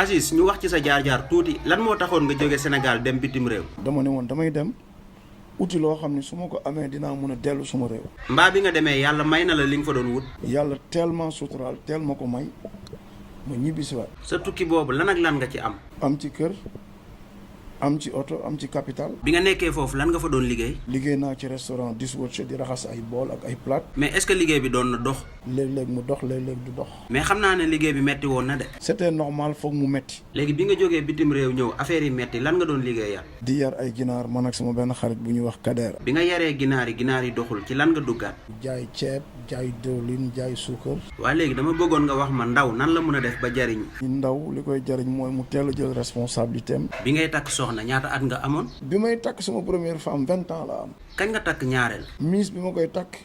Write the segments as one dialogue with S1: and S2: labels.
S1: Aziz ñu wax ci sa jaar-jaar tuuti lan moo taxoon nga jóge Sénégal dem bitim réew.
S2: dama ne woon damay dem uti loo xam ne su ma ko amee dinaa mën a dellu suma réew.
S1: mbaa bi nga demee yàlla may na la li nga fa doon wut.
S2: yàlla tellement suturaal teel ma ko may ma ñibbisiwaat.
S1: sa tukki boobu lan ak lan nga ci am.
S2: am ci kër am ci oto am ci capital.
S1: bi nga nekkee foofu lan nga fa doon liggéey.
S2: liggéey naa ci restaurant dishwasher di raxas ay bool ak ay plate.
S1: mais est-ce que liggéey bi doon na dox.
S2: léeg-léeg mu dox léeg-léeg du dox.
S1: mais xam naa ne liggéey bi metti woon na de.
S2: c'était normal foog mu metti.
S1: léegi bi nga jógee bitim réew ñëw affaire yi metti lan nga doon liggéeyal.
S2: di yar ay ginaar man ak sama benn xarit bu ñuy wax Kader.
S1: bi nga yaree ginaar yi doxul ci lan nga duggaat.
S2: jaay ceeb jaay diwlin jaay suukar.
S1: waaye léegi dama bëggoon nga wax ma ndaw nan la mën a def ba jariñu.
S2: ndaw li koy jariñ mooy mu teel a jël responsabilité am.
S1: bi ngay takk soxna ñaata at nga amoon.
S2: bi may takk sama première femme 20 ans la am.
S1: kañ nga takk ñaareel.
S2: Miss bi ma koy takk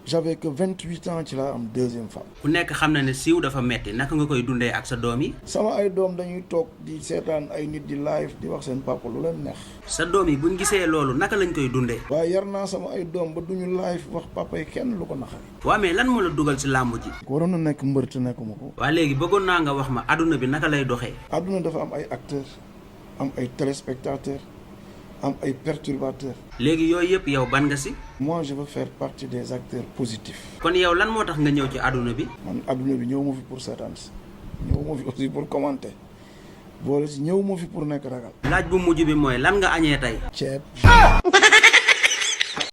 S2: j'avais que 28 ans ci laa am deuxième femme.
S1: ku nekk xam na ne siiw dafa metti naka nga koy dundee ak sa doom yi.
S2: sama ay doom dañuy toog di seetaan ay nit di live di wax seen papa lu leen neex.
S1: sa doom yi buñ gisee loolu naka lañ koy dundee.
S2: waaye yar naa sama ay doom ba duñu live wax papa yi kenn lu ko naxari.
S1: waa mais lan moo la dugal ci làmb ji.
S2: waroon na nekk mbër te nekkuma ko.
S1: waa léegi bëggoon naa nga wax ma àdduna bi naka lay doxee.
S2: àdduna dafa am ay acteurs am ay téléspectateurs am ay perturbateurs.
S1: léegi yooyu yëpp yow ban nga si.
S2: moi je veux faire partie des acteurs positifs.
S1: kon yow lan moo tax nga ñëw ci àdduna bi.
S2: man àdduna bi ñëw ma fi pour seetaan si ñëw ma fi aussi pour commenter boole si ñëw ma fi pour nekk ragal.
S1: laaj bu mujj bi mooy lan nga añee tey.
S2: ceeb.